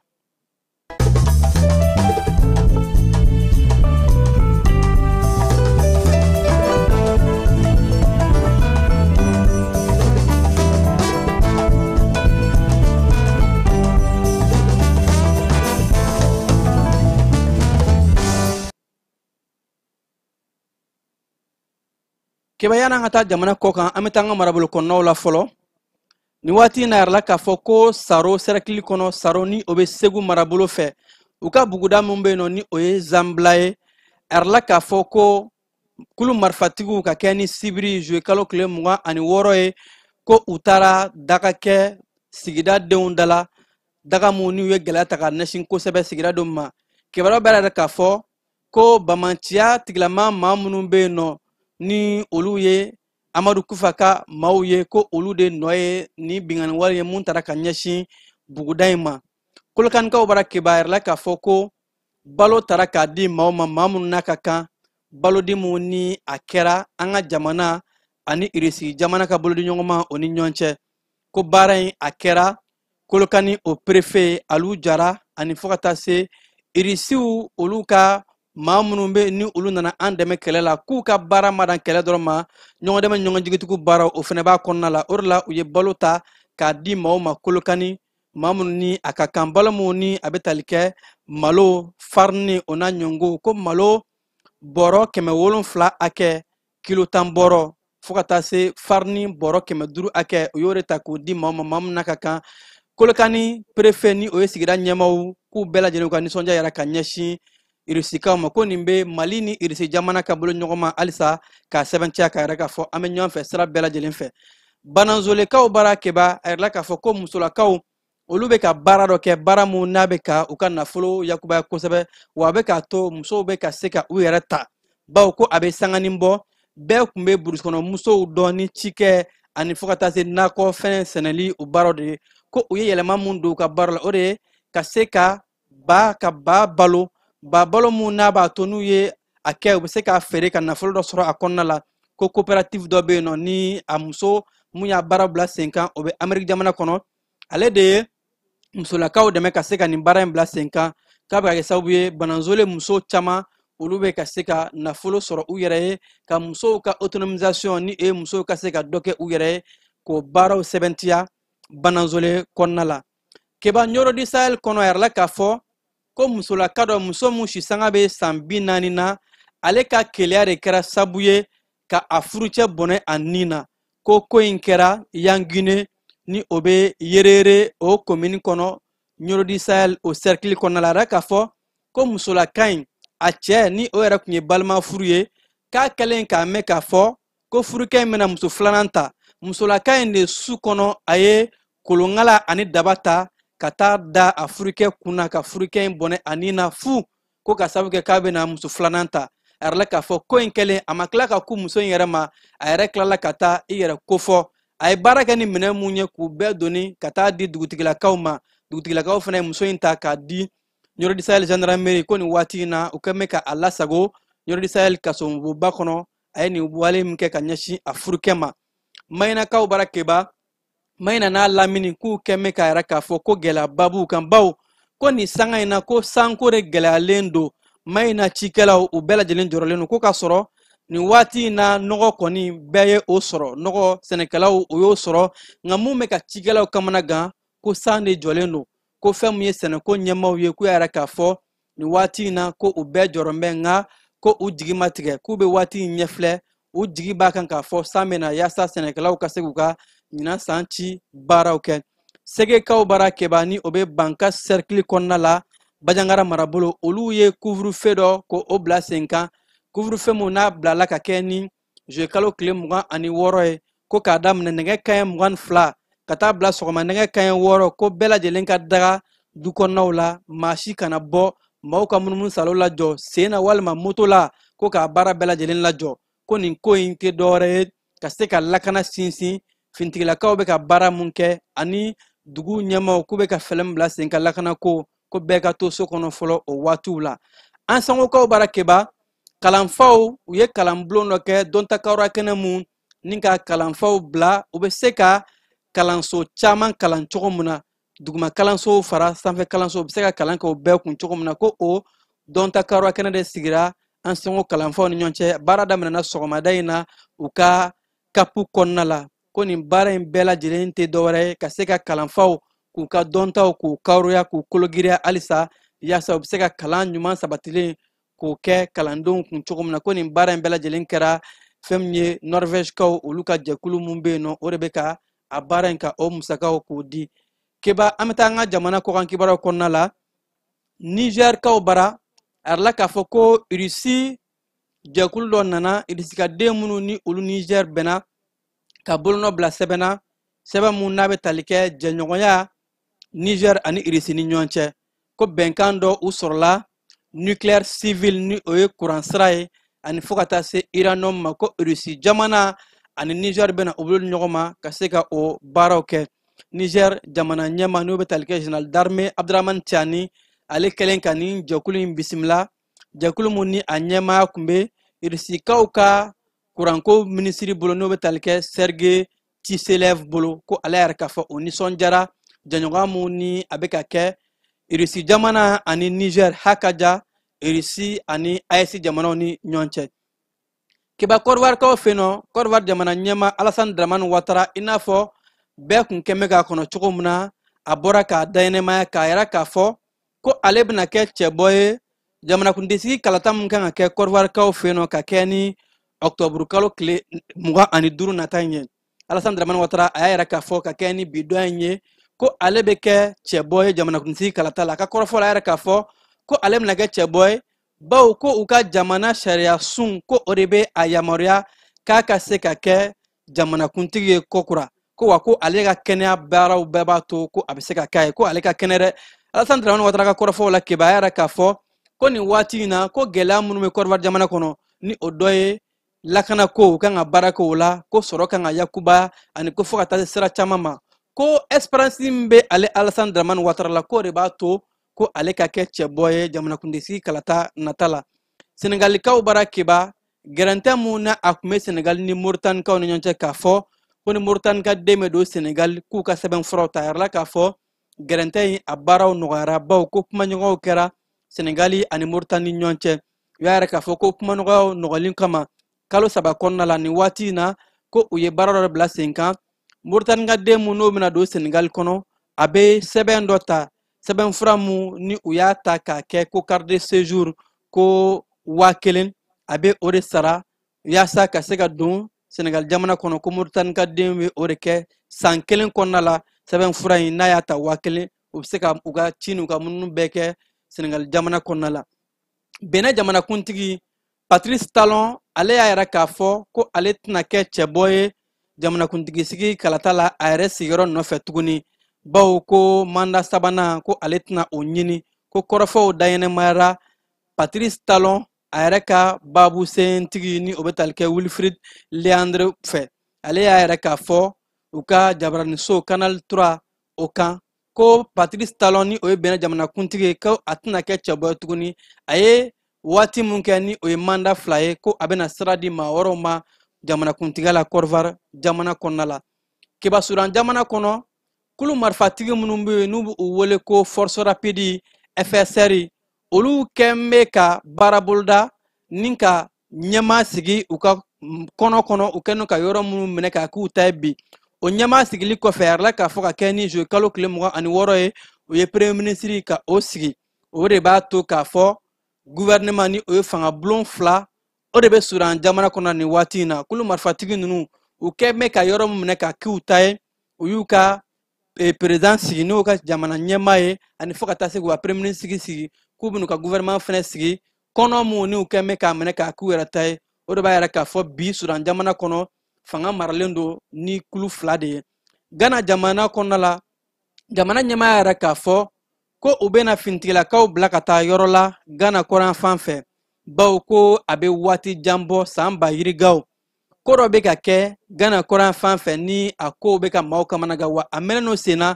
Keba, yan'an ka taa jamana kɔ kan, an bɛ taa an ka marabolo kɔnɔnaw la fɔlɔ. Nin waati in na, yɛrɛ la k'a fɔ ko Saro sɛrɛkili kɔnɔ, Saro ni o bɛ Segu marabolo fɛ, u ka buguda min bɛ yen nɔ ni o ye Zanbila ye, a yɛrɛ la k'a fɔ ko kulu marifatigiw ka kɛ ni sibiri zuwe kalo tile 26 ye, ko u taara daga kɛ sigida denw da la, daga mun n'u ye gɛlɛya ta ka ɲɛsin kosɛbɛ sigida denw ma. Kibaruya bɛɛ yɛrɛ k'a fɔ ko bamanciya tigilama maa minnu bɛ yen nɔ ni olu ye Amadu Kufa ka maaw ye, ko olu de nɔ ye ni binkanni wale ye mun taara ka ɲɛsin buguda in ma. Kolokanikaw bara Keba, yɛrɛ la k'a fɔ ko balo taara k'a di maaw ma, maa minnu n'a ka kan balodi mun ni a kɛra an ka jamana ani Irisi jamana ka bolodiɲɔgɔnma o ni ɲɔgɔn cɛ, ko baara in a kɛra Kolokani o préfet Alu Jara ani fo ka taa se Irisiw olu ka maa minnu bɛ ni olu nana an dɛmɛ kɛlɛ la, k'u ka baara ma dan kɛlɛ dɔrɔn ma, ɲɔgɔn dɛmɛ ɲɔgɔn jigitugu baara o fana b'a kɔnɔna la. O de la u ye balo ta k'a di maaw ma Kolokani, maa minnu ni a ka kan, balo minnu ni a bɛ tali kɛ malo, farini o n'a ɲɔngo, ko malo bɔrɔ 700 hakɛ, kilo 10 bɔrɔ, fo ka taa se farini bɔrɔ 500 hakɛ, u y'o de ta k'o di maaw ma, maa minnu n'a ka kan. Kolokani préfet ni o ye sigida ɲɛmaaw k'u bɛɛ lajɛlen ka nisɔndiya yɛrɛ ka ɲɛsin Irisikaw ma, ko nin bɛ Mali ni Irisi jamana ka bolo ɲɔgɔn ma halisa k'a sɛbɛntiya k'a yɛrɛ k'a fɔ an bɛ ɲɔgɔn fɛ sira bɛɛ lajɛlen fɛ. Bananzolekaw bara Keba, a yɛrɛ k'a fɔ ko musolakaw olu bɛ ka baara dɔ kɛ, baara mun n'a bɛ ka u ka nafolo yakubaya kosɛbɛ, wa a bɛ k'a to musow bɛ ka se ka u yɛrɛ ta, bawo ko a bɛ sanganin bɔ bɛɛ tun bɛ burusi kɔnɔ musow dɔn ni cikɛ ani fo ka taa se nakɔ fɛn sɛnɛli o baaraw de ye, ko u ye yɛlɛma mun don u ka baara la, o de ye ka se ka ba balo, ba balo mun n'a b'a to n'u ye a kɛ u bɛ se k'a feere ka nafolo dɔ sɔrɔ a kɔnɔna la. Ko coopérative dɔ bɛ yen nɔ ni a muso mun y'a baara bila sen kan, o bɛ Amérique jamana kɔnɔ, ale de ye musolakaw dɛmɛ ka se ka nin baara in bila sen kan, k'a bɛ ka kɛ sababu ye Bananzole muso caman olu bɛ ka se ka nafolo sɔrɔ u yɛrɛ ye, ka musow ka autonomisation ni e musow ka se ka dɔ kɛ u yɛrɛ ye, k'o baaraw sɛbɛntiya Bananzole kɔnɔna la. Keba, Ɲɔrɔ di Sahel kɔnɔ, a yɛrɛ la k'a fɔ ko musolaka dɔ, muso mun sisanga bɛ san 40 na, ale ka keleya de kɛra sabu ye ka a furucɛ bɔnɛ a nin na, ko ko in kɛra Yangine ni o bɛ Yerere o komini kɔnɔ, Ɲɔrɔ di Sahel o cercle kɔnɔna la. A yɛrɛ k'a fɔ ko musolaka in a cɛ ni o yɛrɛ tun ye balima furu ye, k'a kɛlen k'a mɛn k'a fɔ ko furukɛ in bɛna muso filanan ta, musolaka in de su kɔnɔ a ye kolonkala ani daba ta ka taa da a furukɛ kunna ka furukɛ in bɔnɛ a nin na fu, ko ka sababu kɛ k'a bɛna muso filanan ta. A yɛrɛ la k'a fɔ ko in kɛlen a ma tila ka ku muso in yɛrɛ ma, a yɛrɛ tilala ka taa i yɛrɛ kofɔ a ye baara kɛ ni minɛn mun ye k'u bɛɛ doni ka taa di dugutigilakaw ma. Dugutigilakaw fana ye muso in ta k'a di Ɲɔrɔ di Sahel gendarmerie, ko nin waati in na u kɛlen bɛ ka a lasago Ɲɔrɔ di Sahel kasobonba kɔnɔ, a ye nin wale min kɛ ka ɲɛsin a furukɛ ma. Mayinakaw bara Keba, Mayina n'a lamini k'u kɛn bɛ k'a yɛrɛ k'a fɔ ko gɛlɛyaba b'u kan, bawo ko nin sanga in na ko sanko de gɛlɛyalen don Mayina cikɛlaw u bɛɛ lajɛlen jɔrɔlen don, ko k'a sɔrɔ nin waati in na nɔgɔ kɔni bɛɛ ye o sɔrɔ, nɔgɔ sɛnɛkɛlaw o y'o sɔrɔ, nka mun bɛ ka cikɛlaw kamana gan, ko san de jɔlen don, ko fɛn mun ye sɛnɛko ɲɛmaaw ye k'u y'a yɛrɛ k'a fɔ nin waati in na ko u bɛɛ jɔrɔn bɛ, nka ko u jigi ma tigɛ, k'u bɛ waati in ɲɛfilɛ, u jigi b'a kan k'a fɔ san bɛ na yaasa sɛnɛkɛlaw ka se k'u ka ɲinan san ci baaraw kɛ. Segekaw bara Keba ni o bɛ Banka cercle kɔnɔna la, Bajangara marabolo, olu ye couvre-feu dɔ ko o bila sen kan, couvre-feu mun n'a bilala ka kɛ ni juillet kalo tile 26 ye, ko k'a daminɛ nɛgɛ kanɲɛ 22 ka taa bila sɔgɔma nɛgɛ kanɲɛ 6, ko bɛɛ lajɛlen ka daga du kɔnɔnaw la, maa si kana bɔ, maaw ka munumunu salo lajɔ sen na walima moto la, ko k'a baara bɛɛ lajɛlen lajɔ, ko nin ko in tɛ dɔwɛrɛ ye ka se ka lakana sinsin fintigilakaw bɛ ka baara mun kɛ ani dugu ɲɛmaaw k'u bɛ ka fɛɛrɛ min bila sen kan lakana ko, ko bɛɛ ka to so kɔnɔ fɔlɔ o waatiw la. An sangokaw bara Keba, kalanfaw u ye kalanbulon dɔ kɛ dɔntakawura kɛnɛ mun ni ka kalanfaw bila u bɛ se ka kalanso caman kalan cogo min na, duguma kalanso fara sanfɛ kalanso bɛ se ka kalan kɛ o bɛɛ kun cogo min na, ko o dɔnta karoya kɛnɛ de sigira Ansongo kalanfaw ni ɲɔgɔn cɛ. Baara daminɛna sɔgɔmada in na u ka kapu kɔnɔna la, ko nin baara in bɛɛ lajɛlen tɛ dɔwɛrɛ ye ka se ka kalanfaw k'u ka dɔntaw k'u karoya k'u kologiriya halisa, yaasa u bɛ se ka kalan ɲuman sabatilen k'o kɛ kalandenw kun cogo min na. Ko nin baara in bɛɛ lajɛlen kɛra fɛn min ye Norvège-kaw olu ka jɛkulu mun bɛ yen nɔ, o de bɛ ka a baara in ka o musakaw k'o di. Keba, an bɛ taa an ka jamana kɔkan kibaruyaw kɔnɔna la. Niger-kaw bara, a yirala k'a fɔ ko Irisi jɛkulu dɔ nana, Irisi ka den minnu ni olu Niger bɛnna ka bolonɔ bila sɛbɛn na, sɛbɛn mun n'a bɛ tali kɛ jɛɲɔgɔnya Niger ani Irisi ni ɲɔgɔn cɛ, ko bɛnkan dɔ u sɔrɔla nucléaire civil ni o ye kuran sira ye, ani fo ka taa se uranium ma, ko Irisi jamana ani Niger bɛna u bolo di ɲɔgɔn ma ka se ka o baaraw kɛ. Niger jamana ɲɛmaa n'o bɛ tali kɛ général d'armée Abdramane Tiani, ale kɛlen ka nin jɛkulu in bisimila, jɛkulu mun ni a ɲɛmaaya tun bɛ Irisikaw ka kuranko minisiri bolo n'o bɛ tali kɛ Sergei Kiselev bolo, ko ale yɛrɛ k'a fɔ o nisɔndiyara jɛɲɔgɔnya mun ni a bɛ ka kɛ Irisi jamana ani Niger hakaja Irisi ani AES jamanaw ni ɲɔgɔn cɛ. Keba, Kɔdiwarikaw fɛ yen nɔ, Kɔdiwari jamana ɲɛmaa Alassane Dramane Ouattara, i n'a fɔ bɛɛ kun kɛn bɛ k'a kɔnɔ cogo min na, a bɔra k'a daɲɛnɛmaya k'a yira k'a fɔ ko ale bɛna kɛ cɛbɔ ye jamanakuntigi kalata min kan ka kɛ Kɔdiwarikaw fɛ yen nɔ ka kɛ ni ɔktɔburu kalo tile 25 nata in ye. Alassane Dramane Ouattara a y'a yira k'a fɔ ka kɛ ni bi don in ye ko ale bɛ kɛ cɛbɔ ye jamanakuntigi kalata la. A ka kɔrɔfɔ la, a y'a yira k'a fɔ ko ale bɛna kɛ cɛbɔ ye bawo ko u ka jamana sariya sun ko o de bɛ a yamaruya k'a ka se ka kɛ jamanakuntigi ye kokura, ko wa ko ale ka kɛnɛya baaraw bɛɛ b'a to ko a bɛ se ka k'a ye, ko ale ka kɛnɛ dɛ. Alassane Dramane Ouattara ka kɔrɔfɔw la, Keba, a y'a yira k'a fɔ ko nin waati in na ko gɛlɛya minnu bɛ Kɔdiwari jamana kɔnɔ ni o dɔ ye lakanako, u kan ka baara kɛ o la, ko sɔrɔ kan ka yakuba, ani ko fo ka taa se sira caman ma, ko espérance min bɛ ale Alassane Dramane Ouattara la, k'o de b'a to ko ale ka kɛ cɛbɔ ye jamanakuntigi kalata nata la. Senegalikaw bara, Keba, gɛrɛntɛ mun na a tun bɛ Senegal ni Moritanikaw ni ɲɔgɔn cɛ k'a fɔ ko ni Moritani ka den bɛ don Senegal k'u ka sɛbɛnfuraw ta, a yirala k'a fɔ gɛrɛntɛ in a baaraw nɔgɔyara, bawo ko kumaɲɔgɔnw kɛra Senegali ani Moritani ni ɲɔgɔn cɛ. U y'a yira k'a fɔ ko kumaɲɔgɔnyaw nɔgɔli kama kalo 3 kɔnɔna la nin waati in na, ko u ye baara dɔ bila sen kan. Moritani ka den mun n'o bɛna don Senegali kɔnɔ, a bɛ sɛbɛn dɔ ta, sɛbɛnfura mun ni u y'a ta k'a kɛ ko carte de séjour, ko 1000, a bɛ o de sara yaasa ka se ka don Senegal jamana kɔnɔ, ko Moritani ka den bɛ o de kɛ san 1 kɔnɔna la. Sɛbɛnfura in n'a y'a ta 1000, u bɛ se ka u ka ci n'u ka munumunu bɛɛ kɛ Senegal jamana kɔnɔna la. Benin jamanakuntigi Patrice Talon, ale y'a yira k'a fɔ ko ale tɛna kɛ cɛbɔ ye jamanakuntigi sigi kalata la a yɛrɛ sigiyɔrɔ nɔfɛ tuguni, bawo ko manda sabanan ko ale tɛna o ɲini, ko kɔrɔfɔw daɲɛnɛmayara Patrice Talon a yɛrɛ ka baabu sentigi ni o bɛ tali kɛ Wilfried Léandre fɛ. Ale y'a yɛrɛ k'a fɔ u ka jabaraniso Canal 3 o kan ko Patrice Talon ni o ye Benin jamanakuntigi ye, ko a tɛna kɛ cɛbɔ ye tuguni. A ye waati mun kɛ ni o ye manda 2 ye, ko a bɛna sira di maa wɛrɛw ma jamanakuntigiya la Kɔdiwari jamana kɔnɔna la. Keba, Sudan jamana kɔnɔ, kulu marifatigi minnu bɛ yen n'u b'u wele ko Force Rapide FSR, olu kɛn bɛ ka baara boloda ni ka ɲɛmaa sigi u ka kɔnɔ kɔnɔ, u kɛlen ka yɔrɔ minnu minɛ k'a k'u ta ye bi. O ɲɛmaa sigili kɔfɛ, a yirala k'a fɔ ka kɛ ni juillet kalo tile 26 ye, u ye premier ministre ka o sigi. O de b'a to k'a fɔ gouvernement ni o ye fangabulon 2, o de bɛ Sudan jamana kɔnɔ nin waati in na. Kulu marifatigi ninnu, u kɛ bɛ ka yɔrɔ min minɛ k'a k'u ta ye, u y'u ka président sigi n'o ka jamana ɲɛmaa ye, ani fo ka taa se k'u ka premier ministre sigi, k'u bɛn'u ka gouvernement fɛnɛ sigi kɔnɔ mun n'u kɛn bɛ k'a minɛ k'a k'u yɛrɛ ta ye. O de b'a yira k'a fɔ bi Sudan jamana kɔnɔ fanga maralen don ni kulu 2 de ye. Ghana jamana kɔnɔna la, jamana ɲɛmaa yɛrɛ k'a fɔ ko u bɛna finitigilakaw bila ka taa yɔrɔ la Ghana kɔrɔn fan fɛ, bawo ko a bɛ waati jan bɔ, san ba yirigaw, ko dɔ bɛ ka kɛ Ghana kɔrɔn fan fɛ ni a kow bɛ ka maaw kamanagan, wa a mɛnɛ n'o sen na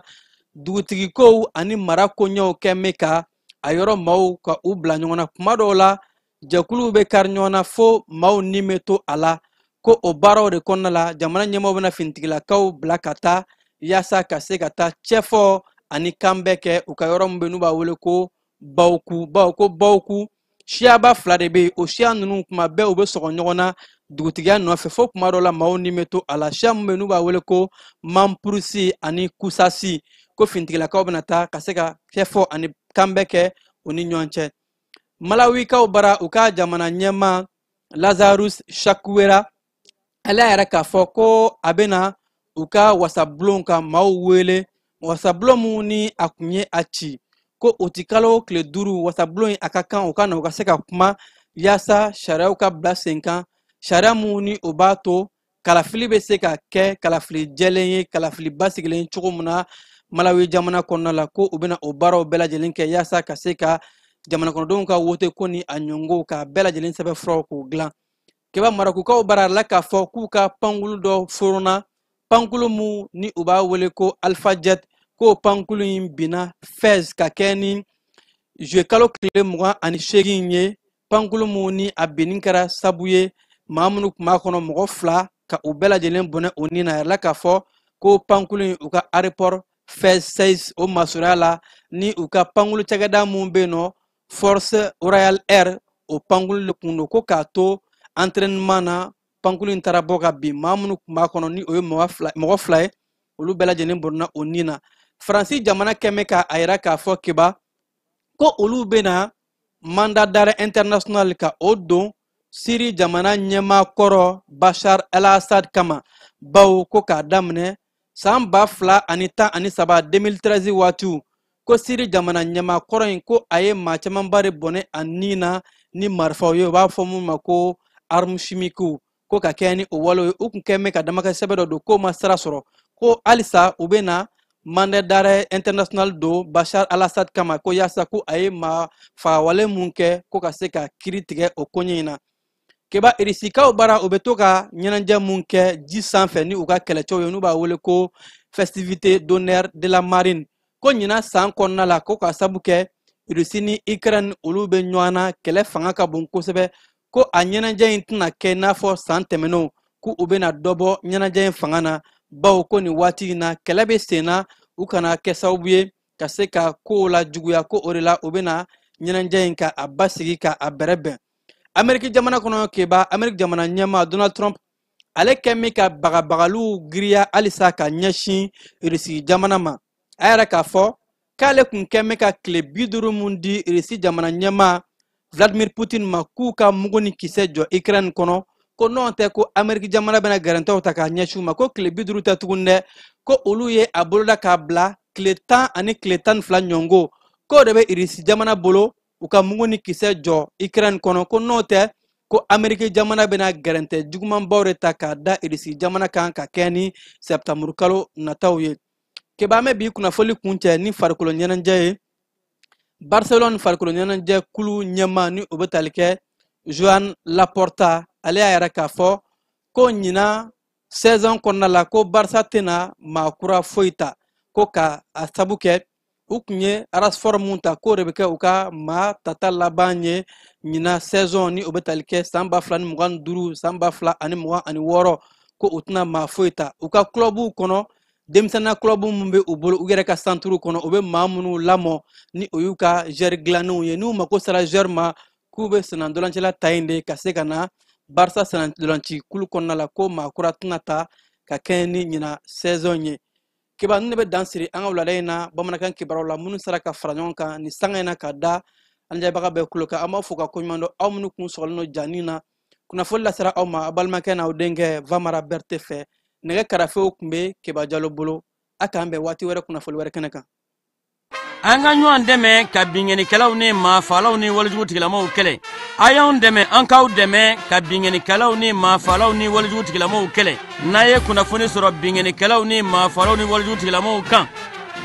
dugutigikow ani mara koɲɛw kɛn bɛ ka a yɔrɔ maaw ka u bila ɲɔgɔn na. Kuma dɔw la jɛkuluw bɛ kari ɲɔgɔn na fo maaw ni bɛ to a la, ko o baaraw de kɔnɔna la jamana ɲɛmaaw bɛna finitigilakaw bila ka taa yaasa ka se ka taa cɛfɔ ani kanbɛn kɛ u ka yɔrɔ min bɛ n'u b'a wele ko Bawku, bawo ko Bawku siyaba fila de bɛ yen. O siya ninnu kuma bɛɛ u bɛ sɔgɔ ɲɔgɔn na dugutigiya nɔfɛ, fo kuma dɔ la maaw ni bɛ to a la. Siya min bɛ n'u b'a wele ko Mampurusi ani Kusasi, ko finitigilakaw bɛna taa ka se ka cɛfɔ ani kanbɛn kɛ u ni ɲɔgɔn cɛ. Malawikaw bara u ka jamana ɲɛmaa Lazarus Chakwera, ale y'a yɛrɛ k'a fɔ ko a bɛna u ka wasabulon ka maaw wele, wasabulon mun ni a kun ye a ci ko o ti kalo tile 5, wasabulon in a ka kan u ka na u ka se ka kuma yaasa sariyaw ka bila sen kan, sariya mun ni o b'a to kalafili bɛ se ka kɛ kalafili jɛlen ye, kalafili basigilen cogo min na Malawi jamana kɔnɔna la, ko u bɛna o baaraw bɛɛ lajɛlen kɛ yaasa ka se ka jamana kɔnɔdenw ka wote ko ni a ɲɔngow k'a bɛɛ lajɛlen sɛbɛn furaw k'o dilan. Keba Marakukaw bara la k'a fɔ k'u ka pankulu dɔ forona, pankulu mun ni u b'a wele ko Alpha Jet, k'o pankulu in binna Fez ka kɛ ni juillet kalo tile 28 ye. Pankulu mun ni a binni kɛra sabu ye maa minnu tun b'a kɔnɔ mɔgɔ 2 ka u bɛɛ lajɛlen bɔnɛ o ni na. A yɛrɛ la k'a fɔ ko pankulu in u ka aéroport Fez 16 o masurunya la ni u ka pankulu cakɛda mun bɛ yen nɔ Force Royal Air, o pankulu de kun don, ko k'a to entraînement na pankulu in taara bɔ ka bin, maa minnu tun b'a kɔnɔ ni o ye mɔgɔ 2 ye, olu bɛɛ lajɛlen bɔnna o ni na. Faransi jamana kɛmɛ k'a yira k'a fɔ Keba ko olu bɛna mandat d'arrêt international ka o don Siri jamana ɲɛmaa kɔrɔ Bashar el-Assad kama, bawo ko k'a daminɛ san 2013 2013 waatiw, ko Siri jamana ɲɛmaa kɔrɔ in ko a ye maa camanba de bɔnɛ a ni na ni marifaw ye, u b'a fɔ mun ma ko armes chimiques, ko ka kɛ ni o walew ye. U kun kɛn bɛ ka damakɛ sɛbɛn dɔ don k'o ma sira sɔrɔ, ko halisa u bɛ na mandat d'arrêt international don Bashar al-Assad kama, ko yaasa ko a ye maa fagawale mun kɛ ko ka se ka kiiri tigɛ o koɲɛ in na. Keba Irisikaw bara u bɛ to ka ɲɛnajɛ mun kɛ ji sanfɛ ni u ka kɛlɛcɛw ye, n'u b'a wele ko festivité d'honneur de la marine, ko ɲinan san kɔnɔna la ko ka sabu kɛ Irisi ni Ukraine olu bɛ ɲɔgɔn na, kɛlɛ fanga ka bon kosɛbɛ, ko a ɲɛnajɛ in tɛna kɛ i n'a fɔ san tɛmɛnenw, k'u bɛna dɔ bɔ ɲɛnajɛ in fanga na, bawo ko nin waati in na kɛlɛ bɛ sen na, u kana kɛ sababu ye ka se ka kow la juguya, ko o de la u bɛna ɲɛnajɛ in ka a basigi ka a bɛrɛbɛn. Ameriki jamana kɔnɔ Keba, Ameriki jamana ɲɛmaa Donald Trump ale kɛ min ka bagabagaliw giriya halisa ka ɲɛsin Irisi jamana ma. A yɛrɛ k'a fɔ k'ale kun kɛ min ka tile 50 mun di Irisi jamana ɲɛmaa Vladimir Putin ma k'u ka mugu ni kisɛ jɔ Ukraine kɔnɔ, ko n'o tɛ ko Ameriki jamana bɛna gɛrɛntɛw ta k'a ɲɛsin u ma, ko tile 50 tɛ tuguni dɛ, ko olu ye a boloda k'a bila tile 10 ani tile 12 ɲɔngo, k'o de bɛ Irisi jamana bolo u ka mugu ni kisɛ jɔ Ukraine kɔnɔ, ko n'o tɛ ko Ameriki jamana bɛna gɛrɛntɛ jugumanbaw de ta k'a da Irisi jamana kan ka kɛ ni sɛptanburu kalo nataw ye. Keba an bɛ bi kunnafoli kuncɛ ni farikolo ɲɛnajɛ ye. Barcelone farikolo ɲɛnajɛ kulu ɲɛmaa ni o bɛ tali kɛ Joan Laporta, ale y'a yɛrɛ k'a fɔ ko ɲinan saison kɔnɔna la ko Barca tɛna maa kura foyi ta, ko ka a sabu kɛ u kun ye Rashford mun ta k'o de bɛ kɛ u ka maa tata laban ye ɲinan saison ni o bɛ tali kɛ san 2025 san 2026, ko u tɛna maa foyi ta. U ka clubw kɔnɔ, denmisɛnninya club mun bɛ u bolo u yɛrɛ ka centre kɔnɔ, u bɛ maa minnu lamɔ ni o y'u ka joueur dilannenw ye, n'u mako sera joueur ma k'u bɛ sennantolancila ta yen de ka se ka na Barca sennantolanci kulu kɔnɔna la, ko maa kura tɛna ta ka kɛɲɛ ni ɲinan saison ye. Keba ninnu de bɛ dan siri an ka wulada in na bamanankan kibaruyaw la minnu sera ka fara ɲɔgɔn kan nin sanga in na ka da an lajɛbaga bɛɛ kulo kan. An b'aw fo ka koɲuman dɔn aw minnu kun sɔgɔlen don jani na. Kunnafoli lasera aw ma aw balimakɛ n'aw denkɛ Vamara Berete fɛ. Nɛgɛ karafew tun bɛ Keba Jalo bolo. A k'an bɛn waati wɛrɛ kunnafoli wɛrɛ kɛnɛ kan. An ka ɲɔgɔn dɛmɛ ka binkannikɛlaw ni maafaalaw ni walejugu tigilamaw kɛlɛ. A y'anw dɛmɛ, an k'aw dɛmɛ ka binkannikɛlaw ni maafaalaw ni walejugu tigilamaw kɛlɛ. N'a ye kunnafoni sɔrɔ binkannikɛlaw ni maafaalaw ni walejugu tigilamaw kan,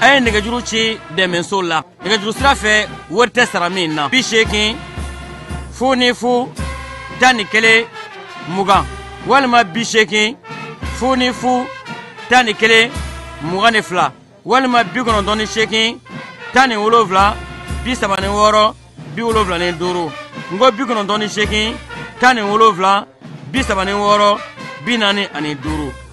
a ye nɛgɛjuru ci dɛmɛso la. Nɛgɛjuru sira fɛ wari tɛ sara min na. 80 00 11 20 walima 80 00 11 22 walima 98 17 36 75. N ko 98 17 36 45.